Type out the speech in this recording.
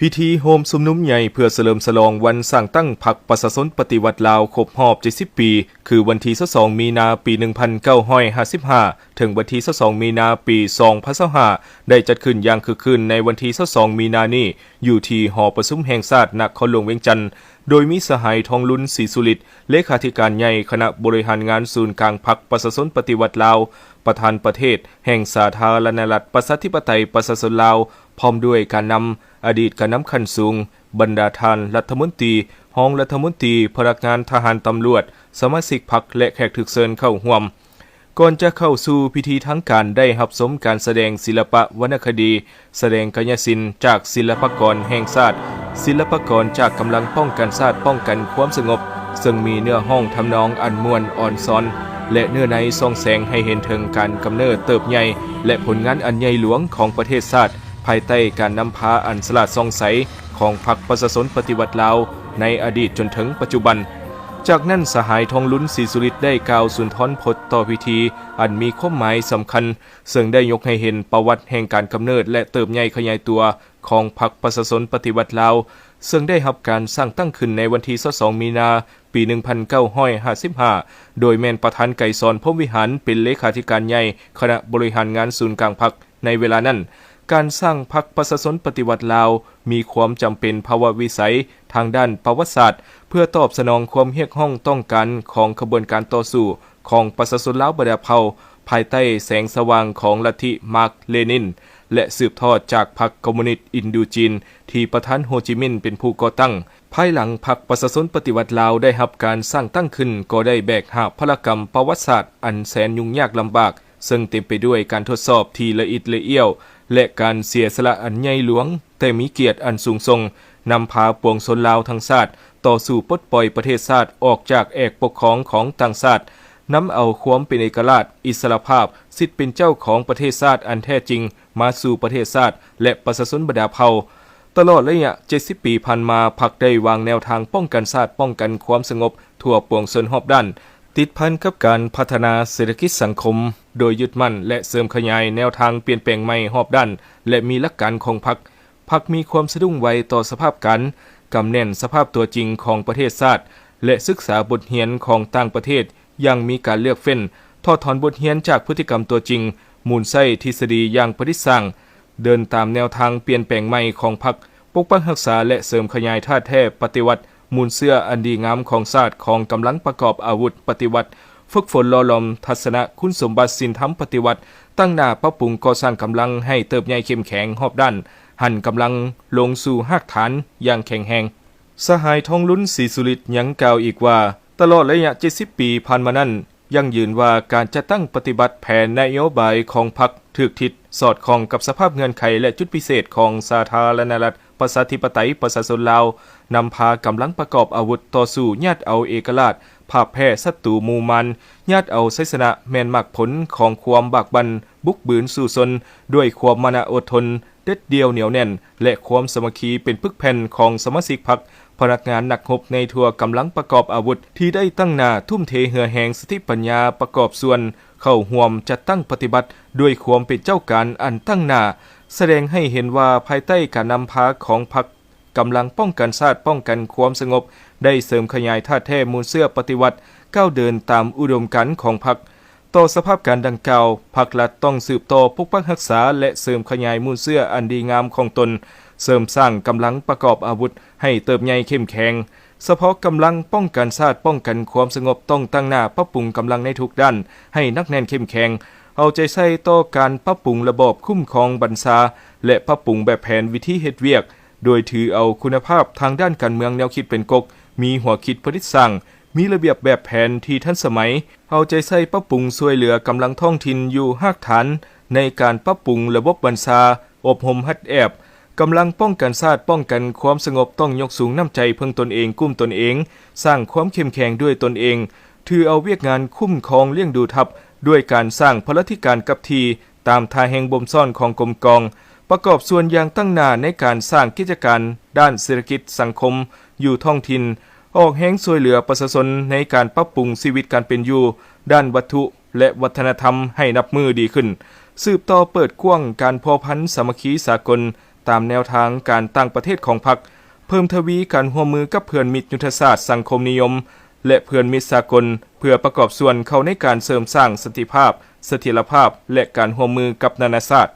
ພິທີໂຮມຊຸມນຸມໃຫຍ່ເພື່ອສະເຫຼີມສະຫຼອງວັນສ້າງຕັ້ງພັກປະຊາຊົນປະຕິວັດລາວຄົບຮອບເຈັດສິບປີ ຄືວັນທີຊາວສອງມີນາ ປີໜຶ່ງພັນເກົ້າຮ້ອຍຫ້າສິບຫ້າ ເຖິງວັນທີຊາວສອງມີນາ ປີສອງພັນຊາວຫ້າ ໄດ້ຈັດຂຶ້ນຢ່າງຄຶກຄື້ນໃນວັນທີຊາວສອງມີນານີ້ ຢູ່ທີ່ຫໍປະຊຸມແຫ່ງຊາດນະຄອນຫຼວງວຽງຈັນ ໂດຍມີສະຫາຍ ທອງລຸນ ສີສຸລິດ ເລຂາທິການໃຫຍ່ຄະນະບໍລິຫານງານສູນກາງພັກປະຊາຊົນປະຕິວັດລາວ, ປະທານປະເທດແຫ່ງສາທາລະນະລັດ ປະຊາທິປະໄຕ ປະຊາຊົນລາວ, ພ້ອມດ້ວຍການນຳ, ອະດີດການນຳຂັ້ນສູງ, ບັນດາທ່ານລັດຖະມົນຕີ, ຮອງລັດຖະມົນຕີ, ພະນັກງານທະຫານ, ຕຳຫຼວດ, ສະມາຊິກພັກ ແລະ ແຂກຖືກເຊີນເຂົ້າຮ່ວມ. ກ່ອນຈະເຂົ້າສູ່ພິທີທາງການ ໄດ້ຮັບຊົມການສະແດງສິລະປະວັນນະຄະດີ, ສະແດງກາຍະສິນຈາກສິລະປະກອນແຫ່ງຊາດ, ສິລະປະກອນຈາກກຳລັງປ້ອງກັນຊາດປ້ອງກັນຄວາມສະຫງົບ, ເຊິ່ງມີເນື້ອຮ້ອງທຳນອງອັນມ່ວນອ່ອນຊອນ ແລະ ເນື້ອໃນສ່ອງແສງໃຫ້ເຫັນເຖິງການກຳເນີດເຕີບໃຫຍ່ ແລະ ຜົນງານອັນໃຫຍ່ຫຼວງຂອງປະເທດຊາດ ພາຍໃຕ້ການນຳພາອັນສະຫຼາດສ່ອງໃສຂອງພັກປະຊາຊົນປະຕິວັດລາວ ໃນອະດີດຈົນເຖິງປັດຈຸບັນ. ຈາກນັ້ນ ສະຫາຍ ທອງລຸນ ສີສຸລິດ ໄດ້ກ່າວສຸນທອນພົດຕໍ່ພິທີອັນມີຄວາມໝາຍສຳຄັນ ເຊິ່ງໄດ້ຍົກໃຫ້ເຫັນປະຫວັດແຫ່ງການກຳເນີດ ແລະ ເຕີບໃຫຍ່ຂະຫຍາຍຕົວຂອງພັກປະຊາຊົນປະຕິວັດລາວ ເຊິ່ງໄດ້ຮັບການສ້າງຕັ້ງຂຶ້ນໃນວັນທີຊາວສອງມີນາ ປີໜຶ່ງພັນເກົ້າຮ້ອຍຫ້າສິບຫ້າ ໂດຍແມ່ນປະທານ ໄກສອນ ພົມວິຫານ ເປັນເລຂາທິການໃຫຍ່ຄະນະບໍລິຫານງານສູນກາງພັກ ໃນເວລານັ້ນ. ການສ້າງພັກປະຊາຊົນປະຕິວັດລາວ ມີຄວາມຈຳເປັນພາວະວິໄສທາງດ້ານປະຫວັດສາດ ເພື່ອຕອບສະໜອງຄວາມຮຽກຮ້ອງຕ້ອງການຂອງຂະບວນການຕໍ່ສູ້ຂອງປະຊາຊົນລາວບັນດາເຜົ່າ ພາຍໃຕ້ແສງສະຫວ່າງຂອງລັດທິມາກ-ເລນິນ ແລະ ສືບທອດຈາກພັກຄອມມູນິດອິນໂດຈີນ ທີ່ປະທານ ໂຮຈິມິນ ເປັນຜູ້ກໍ່ຕັ້ງ. ພາຍຫຼັງພັກປະຊາຊົນປະຕິວັດລາວໄດ້ຮັບການສ້າງຕັ້ງຂຶ້ນ ກໍໄດ້ແບກຫາບພາລະກຳປະຫວັດສາດອັນແສນຫຍຸ້ງຍາກລຳບາກ ເຊິ່ງເຕັມໄປດ້ວຍການທົດສອບທີ່ລະອິດລະອ້ຽວ ແລະ ການເສຍສະຫຼະອັນໃຫຍ່ຫຼວງ, ແຕ່ມີກຽດອັນສູງສົ່ງ, ນຳພາປວງຊົນລາວທັງຊາດ ຕໍ່ສູ້ປົດປ່ອຍປະເທດຊາດອອກຈາກແອກປົກຄອງຂອງຕ່າງຊາດ, ນຳເອົາຄວາມເປັນເອກະລາດ, ອິດສະຫຼະພາບ, ສິດເປັນເຈົ້າຂອງປະເທດຊາດອັນແທ້ຈິງ ມາສູ່ປະເທດຊາດ ແລະ ປະຊາຊົນບັນດາເຜົ່າ. ຕະຫຼອດໄລຍະເຈັດສິບປີຜ່ານມາ, ພັກໄດ້ວາງແນວທາງປ້ອງກັນຊາດ, ປ້ອງກັນຄວາມສະຫງົບທົ່ວປວງຊົນຮອບດ້ານ, ຕິດພັນກັບການພັດທະນາເສດຖະກິດສັງຄົມ, ໂດຍຍຶດໝັ້ນ ແລະ ເສີມຂະຫຍາຍແນວທາງປ່ຽນແປງໃໝ່ຮອບດ້ານ ແລະ ມີຫຼັກການຂອງພັກ. ພັກມີຄວາມສະດຸ້ງໄວຕໍ່ສະພາບການ, ກຳແໜ້ນສະພາບຕົວຈິງຂອງປະເທດຊາດ ແລະ ສຶກສາບົດຮຽນຂອງຕ່າງປະເທດຢ່າງມີການເລືອກເຟ້ນ, ຖອດຖອນບົດຮຽນຈາກພຶດຕິກຳຕົວຈິງ, ໝູນໃຊ້ທິດສະດີຢ່າງປະດິດສ້າງ, ເດີນຕາມແນວທາງປ່ຽນແປງໃໝ່ຂອງພັກ, ປົກປັກຮັກສາ ແລະ ເສີມຂະຫຍາຍທາດແທ້ປະຕິວັດ, ມູນເຊື້ອອັນດີງາມຂອງຊາດ, ຂອງກຳລັງປະກອບອາວຸດປະຕິວັດ, ຝຶກຝົນຫຼໍ່ຫຼອມທັດສະນະຄຸນສົມບັດສິນທຳປະຕິວັດ, ຕັ້ງໜ້າປັບປຸງກໍ່ສ້າງກຳລັງໃຫ້ເຕີບໃຫຍ່ເຂັ້ມແຂງຮອບດ້ານ, ຫັນກຳລັງລົງສູ່ຮາກຖານຢ່າງແຂງແຮງ. ສະຫາຍ ທອງລຸນ ສີສຸລິດ ຍັງກ່າວອີກວ່າ, ຕະຫຼອດໄລຍະເຈັດສິບປີຜ່ານມານັ້ນ, ຢັ້ງຢືນວ່າການຈັດຕັ້ງປະຕິບັດແຜນນະໂຍບາຍຂອງພັກຖືກທິດ, ສອດຄ່ອງກັບສະພາບເງື່ອນໄຂ ແລະ ຈຸດພິເສດຂອງສາທາລະນະລັດ ປະຊາທິປະໄຕ ປະຊາຊົນລາວ, ນຳພາກຳລັງປະກອບອາວຸດຕໍ່ສູ້ຍາດເອົາເອກະລາດ, ພາບແພ້ສັດຕູໝູ່ມານ, ຍາດເອົາໄຊຊະນະແມ່ນໝາກຜົນຂອງຄວາມບາກບັ່ນ, ບຸກບືນສູ້ຊົນດ້ວຍຄວາມມານະອົດທົນ, ເດັດດ່ຽວໜຽວແໜ້ນ ແລະ ຄວາມສາມັກຄີເປັນປຶກແຜ່ນຂອງສະມາຊິກພັກ, ພະນັກງານນັກຮົບໃນທົ່ວກຳລັງປະກອບອາວຸດ ທີ່ໄດ້ຕັ້ງໜ້າທຸ່ມເທເຫື່ອແຮງສະຕິປັນຍາປະກອບສ່ວນເຂົ້າຮ່ວມຈັດຕັ້ງປະຕິບັດດ້ວຍຄວາມເປັນເຈົ້າການອັນຕັ້ງໜ້າ, ສະແດງໃຫ້ເຫັນວ່າພາຍໃຕ້ການນຳພາຂອງພັກ, ກຳລັງປ້ອງກັນຊາດ, ປ້ອງກັນຄວາມສະຫງົບ ໄດ້ເສີມຂະຫຍາຍທາດແທ້ມູນເຊື້ອປະຕິວັດ, ກ້າວເດີນຕາມອຸດົມການຂອງພັກ. ຕໍ່ສະພາບການດັ່ງກ່າວ, ພັກລັດຕ້ອງສືບຕໍ່ປົກປັກຮັກສາ ແລະ ເສີມຂະຫຍາຍມູນເຊື້ອອັນດີງາມຂອງຕົນ, ເສີມສ້າງກຳລັງປະກອບອາວຸດໃຫ້ເຕີບໃຫຍ່ເຂັ້ມແຂງ. ສະເພາະກຳລັງປ້ອງກັນຊາດ, ປ້ອງກັນຄວາມສະຫງົບ ຕ້ອງຕັ້ງໜ້າປັບປຸງກຳລັງໃນທຸກດ້ານໃຫ້ໜັກແໜ້ນເຂັ້ມແຂງ, ເອົາໃຈໃສ່ຕໍ່ການປັບປຸງລະບອບຄຸ້ມຄອງບັນຊາ ແລະ ປັບປຸງແບບແຜນວິທີເຮັດວຽກ, ໂດຍຖືເອົາຄຸນນະພາບທາງດ້ານການເມືອງແນວຄິດເປັນກົກ, ມີຫົວຄິດປະດິດສ້າງ, ມີລະບຽບແບບແຜນທີ່ທັນສະໄໝ, ເອົາໃຈໃສ່ປັບປຸງຊ່ວຍເຫຼືອກຳລັງທ້ອງຖິ່ນຢູ່ຮາກຖານໃນການປັບປຸງລະບົບບັນຊາ, ອົບຮົມຫັດແອບ, ກຳລັງປ້ອງກັນຊາດ, ປ້ອງກັນຄວາມສະຫງົບ ຕ້ອງຍົກສູງນ້ຳໃຈເພິ່ງຕົນເອງ, ກຸ້ມຕົນເອງ, ສ້າງຄວາມເຂັ້ມແຂງດ້ວຍຕົນເອງ, ຖືເອົາວຽກງານຄຸ້ມຄອງລ້ຽງດູທັບ ດ້ວຍການສ້າງພະລາທິການກັບທີ່ ຕາມທ່າແຮງບົ່ມຊ້ອນຂອງກົມກອງ, ປະກອບສ່ວນຢ່າງຕັ້ງໜ້າໃນການສ້າງກິດຈະການດ້ານເສດຖະກິດສັງຄົມຢູ່ທ້ອງຖິ່ນ, ອອກແຮງຊ່ວຍເຫຼືອປະຊາຊົນໃນການປັບປຸງຊີວິດການເປັນຢູ່ດ້ານວັດຖຸ ແລະ ວັດທະນະທຳໃຫ້ນັບມື້ດີຂຶ້ນ, ສືບຕໍ່ເປີດກວ້າງການພົວພັນສາມັກຄີສາກົນ ຕາມແນວທາງການຕ່າງປະເທດຂອງພັກ, ເພີ່ມທະວີການຮ່ວມມືກັບເພື່ອນມິດຍຸດທະສາດສັງຄົມນິຍົມ ແລະ ເພື່ອນມິດສາກົນ ເພື່ອປະກອບສ່ວນເຂົ້າໃນການເສີມສ້າງສັນຕິພາບ, ສະຖຽນລະພາບ ແລະ ການຮ່ວມມືກັບນານາຊາດ.